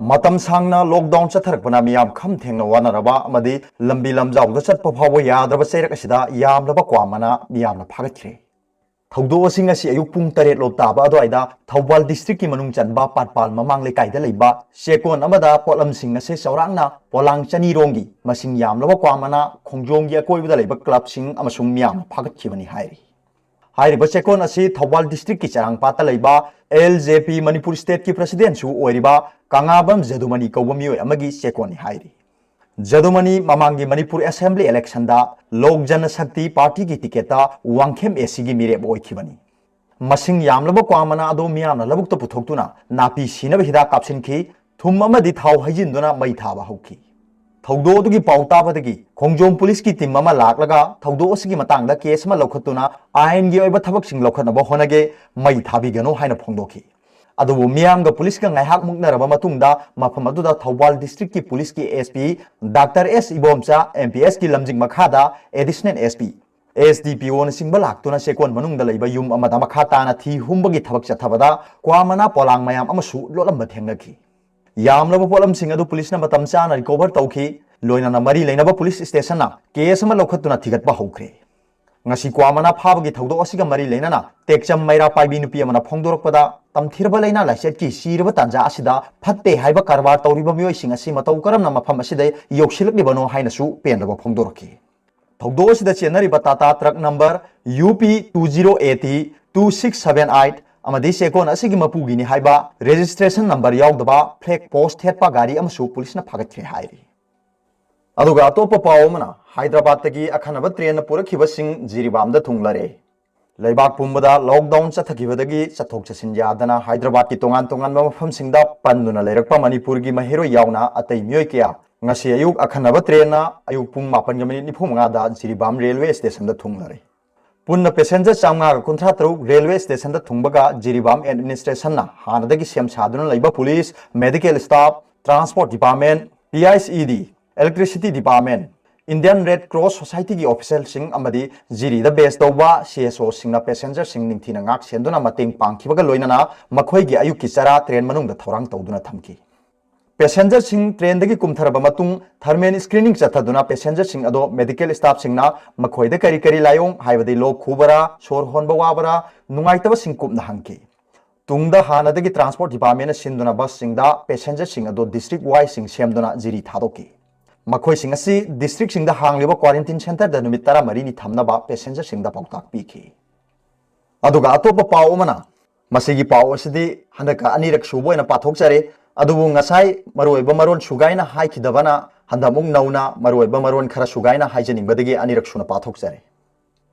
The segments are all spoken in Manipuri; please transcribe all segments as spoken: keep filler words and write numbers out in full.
ꯃꯇꯝ ꯁꯥꯡꯅ ꯂꯣꯛꯗꯥꯎꯟ ꯆꯠꯊꯔꯛꯄꯅ ꯃꯤꯌꯥꯝ ꯈꯝ ꯊꯦꯡꯅ ꯋꯥꯅꯔꯕ ꯑꯃꯗꯤ ꯂꯝꯕꯤ ꯂꯝꯖꯥꯎꯗ ꯆꯠꯄ ꯐꯥꯎꯕ ꯌꯥꯗ꯭ꯔꯕ ꯆꯩꯔꯛ ꯑꯁꯤꯗ ꯌꯥꯝꯂꯕ ꯀ꯭ꯋꯥ ꯃꯅꯥ ꯃꯤꯌꯥꯝꯅ ꯐꯥꯒꯠꯈ꯭ꯔꯦ꯫ ꯊꯧꯗꯣꯛ ꯑꯁꯤꯡ ꯑꯁꯤ ꯑꯌꯨꯛ ꯄꯨꯡ ꯇꯔꯦꯠ ꯂꯣꯞ ꯇꯥꯕ ꯑꯗꯨꯋꯥꯏꯗ ꯊꯧꯕꯥꯜ ꯗꯤꯁꯇ꯭ꯔꯤꯛꯀꯤ ꯃꯅꯨꯡ ꯆꯟꯕ ꯄꯥꯠꯄꯥꯜ ꯃꯃꯥꯡ ꯂꯩꯀꯥꯏꯗ ꯂꯩꯕ ꯆꯦꯛꯀꯣꯟ ꯑꯃꯗ ꯄꯣꯠꯂꯝꯁꯤꯡ ꯑꯁꯤ ꯆꯥꯎꯔꯥꯛꯅ ꯄꯣꯂꯥꯡ ꯆꯅꯤ ꯔꯣꯝꯒꯤ ꯃꯁꯤꯡ ꯌꯥꯝꯂꯕ ꯀ꯭ꯋꯥ ꯃꯅꯥ ꯈꯣꯡꯖꯣꯝꯒꯤ ꯑꯀꯣꯏꯕꯗ ꯂꯩꯕ ꯀ꯭ꯂꯕꯁꯤꯡ ꯑꯃꯁꯨꯡ ꯃꯤꯌꯥꯝꯅ ꯐꯥꯒꯠꯈꯤꯕꯅꯤ ꯍꯥꯏꯔꯤ꯫ ꯍꯥꯏꯔꯤꯕ ꯆꯦꯛꯀꯣꯟ ꯑꯁꯤ ꯊꯧꯕꯥꯜ ꯗꯤꯁꯇ꯭ꯔꯤꯛꯀꯤ ꯆꯔꯥꯡꯄꯥꯠꯇ ꯂꯩꯕ ꯑꯦꯜ ꯖꯦ ꯄꯤ ꯃꯅꯤꯄꯨꯔ ꯁ꯭ꯇꯦꯠꯀꯤ ꯄ꯭ꯔꯁꯤꯗꯦꯟꯁꯨ ꯑꯣꯏꯔꯤꯕ ꯀꯪꯉꯥꯕꯝ ꯖꯗꯨꯃꯅꯤ ꯀꯧꯕ ꯃꯤꯑꯣꯏ ꯑꯃꯒꯤ ꯆꯦꯛꯀꯣꯟꯅꯤ ꯍꯥꯏꯔꯤ꯫ ꯖꯗꯨꯃꯅꯤ ꯃꯃꯥꯡꯒꯤ ꯃꯅꯤꯄꯨꯔ ꯑꯦꯁꯦꯝꯕ꯭ꯂꯤ ꯏꯂꯦꯛꯁꯟꯗ ꯂꯣꯛ ꯖꯅ ꯁꯛꯇꯤ ꯄꯥꯔꯇꯤꯒꯤ ꯇꯤꯀꯦꯠꯇ ꯋꯥꯡꯈꯦꯝ ꯑꯦ ꯁꯤꯒꯤ ꯃꯤꯔꯦꯞ ꯑꯣꯏꯈꯤꯕꯅꯤ꯫ ꯃꯁꯤꯡ ꯌꯥꯝꯂꯕ ꯀ꯭ꯋꯥ ꯃꯅꯥ ꯑꯗꯨ ꯃꯤꯌꯥꯝꯅ ꯂꯧꯕꯨꯛꯇ ꯄꯨꯊꯣꯛꯇꯨꯅ ꯅꯥꯄꯤ ꯁꯤꯅꯕ ꯍꯤꯗꯥꯛ ꯀꯥꯞꯁꯤꯟꯈꯤ, ꯊꯨꯝ ꯑꯃꯗꯤ ꯊꯥꯎ ꯍꯩꯖꯤꯟꯗꯨꯅ ꯃꯩ ꯊꯥꯕ ꯍꯧꯈꯤ꯫ ꯊꯧꯗꯣꯛ ꯑꯗꯨꯒꯤ ꯄꯥꯎ ꯇꯥꯕꯗꯒꯤ ꯈꯣꯡꯖꯣꯝ ꯄꯨꯂꯤꯁꯀꯤ ꯇꯤꯝ ꯑꯃ ꯂꯥꯛꯂꯒ ꯊꯧꯗꯣꯛ ꯑꯁꯤꯒꯤ ꯃꯇꯥꯡꯗ ꯀꯦꯁ ꯑꯃ ꯂꯧꯈꯠꯇꯨꯅ ꯑꯥꯏꯟꯒꯤ ꯑꯣꯏꯕ ꯊꯕꯛꯁꯤꯡ ꯂꯧꯈꯠꯅꯕ ꯍꯣꯠꯅꯒꯦ, ꯃꯩ ꯊꯥꯕꯤꯒꯅꯨ ꯍꯥꯏꯅ ꯐꯣꯡꯗꯣꯛꯈꯤ꯫ ꯑꯗꯨꯕꯨ ꯃꯤꯌꯥꯝꯒ ꯄꯨꯂꯤꯁꯀ ꯉꯥꯏꯍꯥꯛ ꯃꯨꯛꯅꯔꯕ ꯃꯇꯨꯡꯗ ꯃꯐꯝ ꯑꯗꯨꯗ ꯊꯧꯕꯥꯜ ꯗꯤꯁꯇ꯭ꯔꯤꯛꯀꯤ ꯄꯨꯂꯤꯁꯀꯤ ꯑꯦꯁ ꯄꯤ ꯗꯥꯛꯇꯔ ꯑꯦꯁ ꯏꯕꯣꯝꯆꯥ, ꯑꯦꯝ ꯄꯤ ꯑꯦꯁꯀꯤ ꯂꯝꯖꯤꯡ ꯃꯈꯥꯗ additional S P, S D ꯄꯤ ꯑꯣꯅꯆꯤꯡꯕ ꯂꯥꯛꯇꯨꯅ ꯆꯦꯛꯀꯣꯟ ꯃꯅꯨꯡꯗ ꯂꯩꯕ ꯌꯨꯝ ꯑꯃꯗ ꯃꯈꯥ ꯇꯥꯅ ꯊꯤ ꯍꯨꯝꯕꯒꯤ ꯊꯕꯛ ꯆꯠꯊꯕꯗ ꯀ꯭ꯋꯥ ꯃꯅꯥ ꯄꯣꯂꯥꯡ ꯃꯌꯥꯝ ꯑꯃꯁꯨ ꯂꯣꯠꯂꯝꯕ ꯊꯦꯡꯅꯈꯤ꯫ ꯌꯥꯝꯂꯕ ꯄꯣꯠꯂꯝꯁꯤꯡ ꯑꯗꯨ ꯄꯨꯂꯤꯁꯅ ꯃꯇꯝ ꯆꯥꯅ ꯔꯤꯀꯣꯚꯔ ꯇꯧꯈꯤ꯫ ꯂꯣꯏꯅꯅ ꯃꯔꯤ ꯂꯩꯅꯕ ꯄꯨꯂꯤꯁ ꯁ꯭ꯇꯦꯁꯟꯅ ꯀꯦꯁ ꯑꯃ ꯂꯧꯈꯠꯇꯨꯅ ꯊꯤꯒꯠꯄ ꯍꯧꯈ꯭ꯔꯦ꯫ ꯉꯁꯤ ꯀ꯭ꯋꯥ ꯃꯅꯥ ꯐꯥꯕꯒꯤ ꯊꯧꯗꯣꯛ ꯑꯁꯤꯒ ꯃꯔꯤ ꯂꯩꯅꯅ ꯇꯦꯛꯆꯝ ꯃꯩꯔꯥ ꯄꯥꯏꯕꯤ ꯅꯨꯄꯤ ꯑꯃꯅ ꯐꯣꯡꯗꯣꯔꯛꯄꯗ, ꯇꯝꯊꯤꯔꯕ ꯂꯥꯏꯅꯥ ꯂꯥꯏꯆꯠꯀꯤ ꯁꯤꯔꯕ ꯇꯥꯟꯖꯥ ꯑꯁꯤꯗ ꯐꯠꯇꯦ ꯍꯥꯏꯕ ꯀꯔꯕꯥꯔ ꯇꯧꯔꯤꯕ ꯃꯤꯑꯣꯏꯁꯤꯡ ꯑꯁꯤ ꯃꯇꯧ ꯀꯔꯝꯅ ꯃꯐꯝ ꯑꯁꯤꯗ ꯌꯧꯁꯤꯜꯂꯛꯂꯤꯕꯅꯣ ꯍꯥꯏꯅꯁꯨ ꯄꯦꯟꯗꯕ ꯐꯣꯡꯗꯣꯔꯛꯈꯤ꯫ ꯊꯧꯗꯣꯛ ꯑꯁꯤꯗ ꯆꯦꯟꯅꯔꯤꯕ Tata truck number U P two zero A T two six seven eight ꯑꯃꯗꯤ ꯆꯦꯛꯀꯣꯟ ꯑꯁꯤꯒꯤ ꯃꯄꯨꯒꯤꯅꯤ ꯍꯥꯏꯕ ꯔꯦꯖꯤꯁꯇ꯭ꯔꯦꯁꯟ ꯅꯝꯕꯔ ꯌꯥꯎꯗꯕ ꯐ꯭ꯂꯦꯒ ꯄꯣꯁ ꯊꯦꯠꯄ ꯒꯥꯔꯤ ꯑꯃꯁꯨ ꯄꯨꯂꯤꯁꯅ ꯐꯥꯒꯠꯈ꯭ꯔꯦ ꯍꯥꯏꯔꯤ꯫ ꯑꯗꯨꯒ ꯑꯇꯣꯞꯄ ꯄꯥꯎ ꯑꯃꯅ, ꯍꯥꯏꯗ꯭ꯔꯕꯥꯗꯇꯒꯤ ꯑꯈꯟꯅꯕ ꯇ꯭ꯔꯦꯟꯅ ꯄꯨꯔꯛꯈꯤꯕꯁꯤꯡ ꯖꯤꯔꯤꯕꯥꯝꯗ ꯊꯨꯡꯂꯔꯦ꯫ ꯂꯩꯕꯥꯛ ꯄꯨꯝꯕꯗ ꯂꯣꯛꯗꯥꯎꯟ ꯆꯠꯊꯈꯤꯕꯗꯒꯤ ꯆꯠꯊꯣꯛ ꯆꯠꯁꯤꯟ ꯌꯥꯗꯅ ꯍꯥꯏꯗ꯭ꯔꯕꯥꯗꯀꯤ ꯇꯣꯉꯥꯟ ꯇꯣꯉꯥꯟꯕ ꯃꯐꯝꯁꯤꯡꯗ ꯄꯟꯗꯨꯅ ꯂꯩꯔꯛꯄ ꯃꯅꯤꯄꯨꯔꯒꯤ ꯃꯍꯩꯔꯣꯏ ꯌꯥꯎꯅ ꯑꯇꯩ ꯃꯤꯑꯣꯏ ꯀꯌꯥ ꯉꯁꯤ ꯑꯌꯨꯛ ꯑꯈꯟꯅꯕ ꯇ꯭ꯔꯦꯟꯅ ꯑꯌꯨꯛ ꯄꯨꯡ ꯃꯥꯄꯟꯒ ꯃꯤꯅꯤꯠ ꯅꯤꯐꯨ ꯃꯉꯥꯗ ꯖꯤꯔꯤꯕꯥꯝ ꯔꯦꯜꯋꯦ ꯁ꯭ꯇꯦꯁꯟꯗ ꯊꯨꯡꯂꯔꯦ꯫ ꯄꯨꯟꯅ ꯄꯦꯁꯦꯟꯖꯔ ꯆꯥꯝꯃꯉꯥꯒ ꯀꯨꯟꯊ꯭ꯔꯥ ꯇꯔꯨꯛ ꯔꯦꯜꯋꯦ ꯁ꯭ꯇꯦꯁꯟꯗ ꯊꯨꯡꯕꯒ ꯖꯤꯔꯤꯕꯥꯝ ꯑꯦꯗꯃꯤꯅꯤꯁꯇ꯭ꯔꯦꯁꯟꯅ ꯍꯥꯟꯅꯗꯒꯤ ꯁꯦꯝ ꯁꯥꯗꯨꯅ ꯂꯩꯕ police, medical staff, transport department, P H E D, electricity department, Indian red cross ꯁꯣꯁꯥꯏꯇꯤꯒꯤ ꯑꯣꯐꯤꯁꯤꯌꯦꯜꯁꯤꯡ ꯑꯃꯗꯤ ꯖꯤꯔꯤꯗ ꯕꯦꯖ ꯇꯧꯕ ꯁꯤ ꯑꯦꯁ ꯑꯣꯁꯤꯡꯅ ꯄꯦꯁꯦꯟꯖꯔꯁꯤꯡ ꯅꯤꯡꯊꯤꯅ ꯉꯥꯛ ꯁꯦꯟꯗꯨꯅ ꯃꯇꯦꯡ ꯄꯥꯡꯈꯤꯕꯒ ꯂꯣꯏꯅꯅ ꯃꯈꯣꯏꯒꯤ ꯑꯌꯨꯛꯀꯤ ꯆꯔꯥ ꯇ꯭ꯔꯦꯟ ꯃꯅꯨꯡꯗ ꯊꯧꯔꯥꯡ ꯇꯧꯗꯨꯅ ꯊꯝꯈꯤ꯫ Passengerꯁꯤꯡ trainꯗꯒꯤ ꯀꯨꯝꯊꯔꯕ ꯃꯇꯨꯡ thermal screening ꯆꯠꯊꯗꯨꯅ passengerꯁꯤꯡ ꯑꯗꯣ medical staffꯁꯤꯡꯅ ꯃꯈꯣꯏꯗ ꯀꯔꯤ ꯀꯔꯤ ꯂꯥꯏꯑꯣꯡ, ꯍꯥꯏꯕꯗꯤ ꯂꯣꯛ ꯈꯨꯕꯔꯥ, ꯁꯣꯔ ꯍꯣꯟꯕ ꯋꯥꯕꯔꯥ, ꯅꯨꯡꯉꯥꯏꯇꯕꯁꯤꯡ ꯀꯨꯞꯅ ꯍꯪꯈꯤ꯫ ꯇꯨꯡꯗ ꯍꯥꯟꯅꯗꯒꯤ Transport Departmentꯅ ꯁꯤꯟꯗꯨꯅ busꯁꯤꯡꯗ passengerꯁꯤꯡ ꯑꯗꯣ district wiseꯁꯤꯡ ꯁꯦꯝꯗꯨꯅ ꯖꯤꯔꯤ ꯊꯥꯗꯣꯛꯈꯤ꯫ ꯃꯈꯣꯏꯁꯤꯡ ꯑꯁꯤ districtꯁꯤꯡꯗ ꯍꯥꯡꯂꯤꯕ quarantine centreꯗ ꯅꯨꯃꯤꯠ ꯇꯔꯥꯃꯔꯤꯅꯤ ꯊꯝꯅꯕ passengerꯁꯤꯡꯗ ꯄꯥꯎꯇꯥꯛ ꯄꯤꯈꯤ꯫ ꯑꯗꯨꯒ ꯑꯇꯣꯞꯄ ꯄꯥꯎ ꯑꯃꯅ, ꯃꯁꯤꯒꯤ ꯄꯥꯎ ꯑꯁꯤꯗꯤ ꯍꯟꯗꯛꯀ ꯑꯅꯤꯔꯛ ꯁꯨꯕ ꯑꯣꯏꯅ ꯄꯥꯊꯣꯛꯆꯔꯦ꯫ ꯑꯗꯨꯕꯨ ꯉꯁꯥꯏ ꯃꯔꯨꯑꯣꯏꯕ ꯃꯔꯣꯟ ꯁꯨꯒꯥꯏꯅ ꯍꯥꯏꯈꯤꯗꯕꯅ ꯍꯟꯗꯛ ꯑꯃꯨꯛ ꯅꯧꯅ ꯃꯔꯨꯑꯣꯏꯕ ꯃꯔꯣꯟ ꯈꯔ ꯁꯨꯒꯥꯏꯅ ꯍꯥꯏꯖꯅꯤꯡꯕꯗꯒꯤ ꯑꯅꯤꯔꯛ ꯁꯨꯅ ꯄꯥꯊꯣꯛꯆꯔꯦ꯫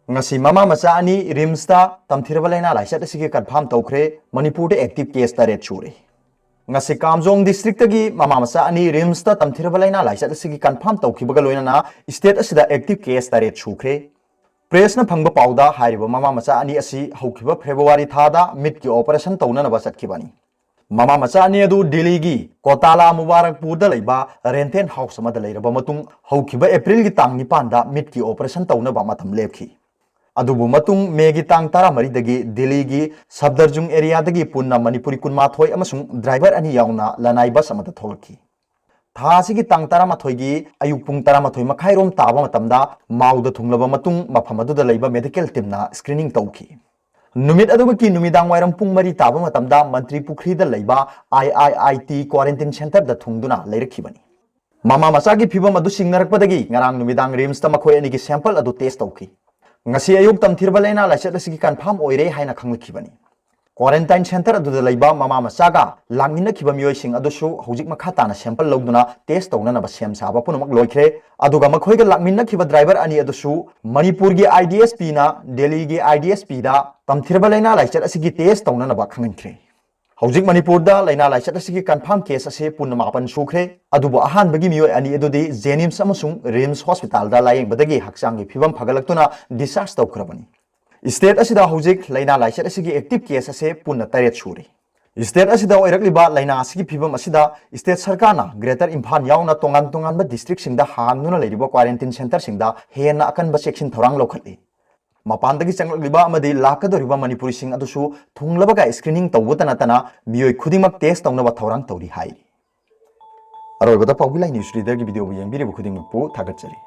ꯉꯁꯤ ꯃꯃꯥ ꯃꯆꯥ ꯑꯅꯤ RIMSꯇ ꯇꯝꯊꯤꯔꯕ ꯂꯥꯏꯅꯥ ꯂꯥꯏꯆꯠ ꯑꯁꯤꯒꯤ confirm ꯇꯧꯈ꯭ꯔꯦ꯫ ꯃꯅꯤꯄꯨꯔꯗ active case ꯇꯔꯦꯠ ꯁꯨꯔꯦ꯫ ꯉꯁꯤ ꯀꯥꯝꯖꯣꯡ districtꯇꯒꯤ ꯃꯃꯥ ꯃꯆꯥ ꯑꯅꯤ RIMSꯇ ꯇꯝꯊꯤꯔꯕ ꯂꯥꯏꯅꯥ ꯂꯥꯏꯆꯠ ꯑꯁꯤꯒꯤ confirm ꯇꯧꯈꯤꯕꯒ ꯂꯣꯏꯅꯅ state ꯑꯁꯤꯗ active case ꯇꯔꯦꯠ ꯁꯨꯈ꯭ꯔꯦ꯫ Pressꯅ ꯐꯪꯕ ꯄꯥꯎꯗ ꯍꯥꯏꯔꯤꯕ ꯃꯃꯥ ꯃꯆꯥ ꯑꯅꯤ ꯑꯁꯤ ꯍꯧꯈꯤꯕ February ꯊꯥꯗ ꯃꯤꯠꯀꯤ operation ꯇꯧꯅꯅꯕ ꯆꯠꯈꯤꯕꯅꯤ꯫ ꯃꯃꯥ ꯃꯆꯥ ꯑꯅꯤ ꯑꯗꯨ ꯗꯦꯜꯂꯤꯒꯤ ꯀꯣꯇꯥꯂꯥ ꯃꯨꯕꯥꯔꯛꯄꯨꯔꯗ ꯂꯩꯕ rented house ꯑꯃꯗ ꯂꯩꯔꯕ ꯃꯇꯨꯡ ꯍꯧꯈꯤꯕ Aprilꯒꯤ ꯇꯥꯡ ꯅꯤꯄꯥꯟꯗ ꯃꯤꯠꯀꯤ operation ꯇꯧꯅꯕ ꯃꯇꯝ ꯂꯦꯞꯈꯤ꯫ ꯑꯗꯨꯕꯨ ꯃꯇꯨꯡ Mayꯒꯤ ꯇꯥꯡ ꯇꯔꯥꯃꯔꯤꯗꯒꯤ ꯗꯦꯜꯂꯤꯒꯤ ꯁꯐꯗꯔꯖꯨꯡ areaꯗꯒꯤ ꯄꯨꯟꯅ ꯃꯅꯤꯄꯨꯔꯤ ꯀꯨꯟꯃꯥꯊꯣꯏ ꯑꯃꯁꯨꯡ driver ꯑꯅꯤ ꯌꯥꯎꯅ ꯂꯅꯥꯏ bus ꯑꯃꯗ ꯊꯣꯛꯂꯛꯈꯤ꯫ ꯊꯥ ꯑꯁꯤꯒꯤ ꯇꯥꯡ ꯇꯔꯥꯃꯥꯊꯣꯏꯒꯤ ꯑꯌꯨꯛ ꯄꯨꯡ ꯇꯔꯥꯃꯥꯊꯣꯏ ꯃꯈꯥꯏꯔꯣꯝ ꯇꯥꯕ ꯃꯇꯝꯗ ꯃꯥꯎꯗ ꯊꯨꯡꯂꯕ ꯃꯇꯨꯡ ꯃꯐꯝ ꯑꯗꯨꯗ ꯂꯩꯕ medical teamꯅ screening ꯇꯧꯈꯤ꯫ ꯅꯨꯃꯤꯠ ꯑꯗꯨꯃꯛꯀꯤ ꯅꯨꯃꯤꯗꯥꯡ ꯋꯥꯏꯔꯝ ꯄꯨꯡ ꯃꯔꯤ ꯇꯥꯕ ꯃꯇꯝꯗ ꯃꯟꯇ꯭ꯔꯤ ꯄꯨꯈ꯭ꯔꯤꯗ ꯂꯩꯕ I I I T quarantine centreꯗ ꯊꯨꯡꯗꯨꯅ ꯂꯩꯔꯛꯈꯤꯕꯅꯤ꯫ ꯃꯃꯥ ꯃꯆꯥꯒꯤ ꯐꯤꯚꯝ ꯑꯗꯨ ꯁꯤꯡꯅꯔꯛꯄꯗꯒꯤ ꯉꯔꯥꯡ ꯅꯨꯃꯤꯗꯥꯡ RIMSꯇ ꯃꯈꯣꯏ ꯑꯅꯤꯒꯤ sample ꯑꯗꯨ test ꯇꯧꯈꯤ꯫ ꯉꯁꯤ ꯑꯌꯨꯛ ꯇꯝꯊꯤꯔꯕ ꯂꯥꯏꯅꯥ ꯂꯥꯏꯆꯠ ꯑꯁꯤꯒꯤ confirm ꯑꯣꯏꯔꯦ ꯍꯥꯏꯅ ꯈꯪꯂꯛꯈꯤꯕꯅꯤ꯫ Quarantine centre ꯑꯗꯨꯗ ꯂꯩꯕ ꯃꯃꯥ ꯃꯆꯥꯒ ꯂꯥꯛꯃꯤꯟꯅꯈꯤꯕ ꯃꯤꯑꯣꯏꯁꯤꯡ ꯑꯗꯨꯁꯨ ꯍꯧꯖꯤꯛ ꯃꯈꯥ ꯇꯥꯅ sample ꯂꯧꯗꯨꯅ test ꯇꯧꯅꯅꯕ ꯁꯦꯝ ꯁꯥꯕ ꯄꯨꯝꯅꯃꯛ ꯂꯣꯏꯈ꯭ꯔꯦ꯫ ꯑꯗꯨꯒ ꯃꯈꯣꯏꯒ ꯂꯥꯛꯃꯤꯟꯅꯈꯤꯕ driver ꯑꯅꯤ ꯑꯗꯨꯁꯨ ꯃꯅꯤꯄꯨꯔꯒꯤ IDSPꯅ ꯗꯦꯜꯂꯤꯒꯤ IDSPꯗ ꯇꯝꯊꯤꯔꯕ ꯂꯥꯏꯅꯥ ꯂꯥꯏꯆꯠ ꯑꯁꯤꯒꯤ test ꯇꯧꯅꯅꯕ ꯈꯪꯍꯟꯈ꯭ꯔꯦ꯫ ꯍꯧꯖꯤꯛ ꯃꯅꯤꯄꯨꯔꯗ ꯂꯥꯏꯅꯥ ꯂꯥꯏꯆꯠ ꯑꯁꯤꯒꯤ confirm case ꯑꯁꯤ ꯄꯨꯟꯅ ꯃꯥꯄꯟ ꯁꯨꯈ꯭ꯔꯦ꯫ ꯑꯗꯨꯕꯨ ꯑꯍꯥꯟꯕꯒꯤ ꯃꯤꯑꯣꯏ ꯑꯅꯤ ꯑꯗꯨꯗꯤ JNIMS ꯑꯃꯁꯨꯡ RIMS hospitalꯗ ꯂꯥꯌꯦꯡꯕꯗꯒꯤ ꯍꯛꯆꯥꯡꯒꯤ ꯐꯤꯕꯝ ꯐꯒꯠꯂꯛꯇꯨꯅ discharge ꯇꯧꯈ꯭ꯔꯕꯅꯤ꯫ State ꯑꯁꯤꯗ ꯍꯧꯖꯤꯛ ꯂꯥꯏꯅꯥ ꯂꯥꯏꯆꯠ ꯑꯁꯤꯒꯤ active case ꯑꯁꯦ ꯄꯨꯟꯅ ꯇꯔꯦꯠ ꯁꯨꯔꯦ꯫ State ꯑꯁꯤꯗ ꯑꯣꯏꯔꯛꯂꯤꯕ ꯂꯥꯏꯅꯥ ꯑꯁꯤꯒꯤ ꯐꯤꯕꯝ ꯑꯁꯤꯗ state ꯁꯔꯀꯥꯔꯅ Greater ꯏꯝꯐꯥꯜ ꯌꯥꯎꯅ ꯇꯣꯉꯥꯟ ꯇꯣꯉꯥꯟꯕ districtꯁꯤꯡꯗ ꯍꯥꯡꯗꯨꯅ ꯂꯩꯔꯤꯕ quarantine centreꯁꯤꯡꯗ ꯍꯦꯟꯅ ꯑꯀꯟꯕ ꯆꯦꯛꯁꯤꯟ ꯊꯧꯔꯥꯡ ꯂꯧꯈꯠꯂꯤ꯫ ꯃꯄꯥꯟꯗꯒꯤ ꯆꯪꯂꯛꯂꯤꯕ ꯑꯃꯗꯤ ꯂꯥꯛꯀꯗꯧꯔꯤꯕ ꯃꯅꯤꯄꯨꯔꯤꯁꯤꯡ ꯑꯗꯨꯁꯨ ꯊꯨꯡꯂꯕꯒ screening ꯇꯧꯕꯇ ꯅꯠꯇꯅ ꯃꯤꯑꯣꯏ ꯈꯨꯗꯤꯡꯃꯛ test ꯇꯧꯅꯕ ꯊꯧꯔꯥꯡ ꯇꯧꯔꯤ ꯍꯥꯏꯔꯤ꯫ ꯑꯔꯣꯏꯕꯗ ꯄꯥꯎꯕꯤ ꯂꯥꯏ ꯅ꯭ꯌꯨꯁ ꯔꯤꯗꯔꯒꯤ ꯚꯤꯗꯤꯑꯣꯕꯨ ꯌꯦꯡꯕꯤꯔꯤꯕ ꯈꯨꯗꯤꯡꯃꯛꯄꯨ ꯊꯥꯒꯠꯆꯔꯤ꯫